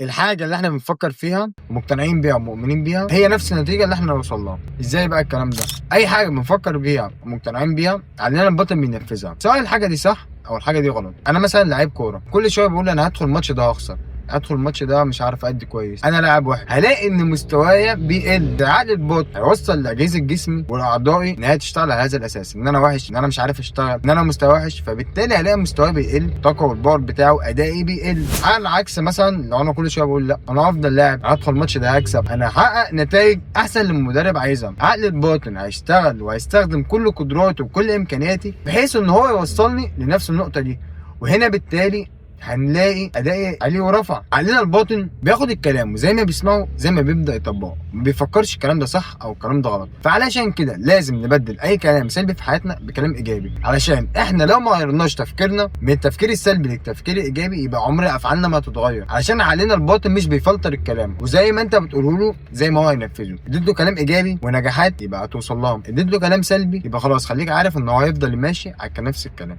الحاجة اللي احنا بنفكر فيها ومقتنعين بيها ومؤمنين بيها هي نفس النتيجة اللي احنا نوصل لها. ازاي بقى الكلام ده؟ اي حاجة بنفكر بيها ومقتنعين بيها عقلنا الباطن بينفذها، سواء الحاجة دي صح او الحاجة دي غلط. انا مثلا لعيب كوره، كل شوية بقول انا هدخل الماتش ده هخسر، ادخل الماتش ده مش عارف ادي كويس، انا لاعب وحش، هلاقي ان مستوايا بيقل. عقل الباطن هيوصل لاجهزة جسمي ولاعضائي ان هي تشتغل على هذا الاساس، ان انا وحش، ان انا مش عارف اشتغل، ان انا مستواي وحش، فبالتالي هلاقي مستواي بيقل، الطاقة وال power بتاعه ادائي بيقل. على العكس مثلا لو انا كل شوية بقول لا انا افضل لاعب، هدخل الماتش ده هكسب، انا هحقق نتائج احسن اللي المدرب عايزها، عقل الباطن هيشتغل وهيستخدم كل قدراته وكل امكانياتي بحيث ان هو يوصلني لنفس النقطة دي، وهنا بالتالي هنلاقي ادائي عليه ورفع. عقلنا الباطن بياخد الكلام وزي ما بيسمعه زي ما بيبدا يطبقه، ما بيفكرش الكلام ده صح او الكلام ده غلط. فعلشان كده لازم نبدل اي كلام سلبي في حياتنا بكلام ايجابي، علشان احنا لو ما غيرناش تفكيرنا من التفكير السلبي للتفكير الايجابي يبقى عمر افعالنا ما تتغير، علشان عقلنا الباطن مش بيفلتر الكلام، وزي ما انت بتقوله له زي ما هو هينفذه. اديت له كلام ايجابي ونجاحات يبقى هتوصل لها، اديت له كلام سلبي يبقى خلاص خليك عارف ان هو هيفضل ماشي على نفس الكلام.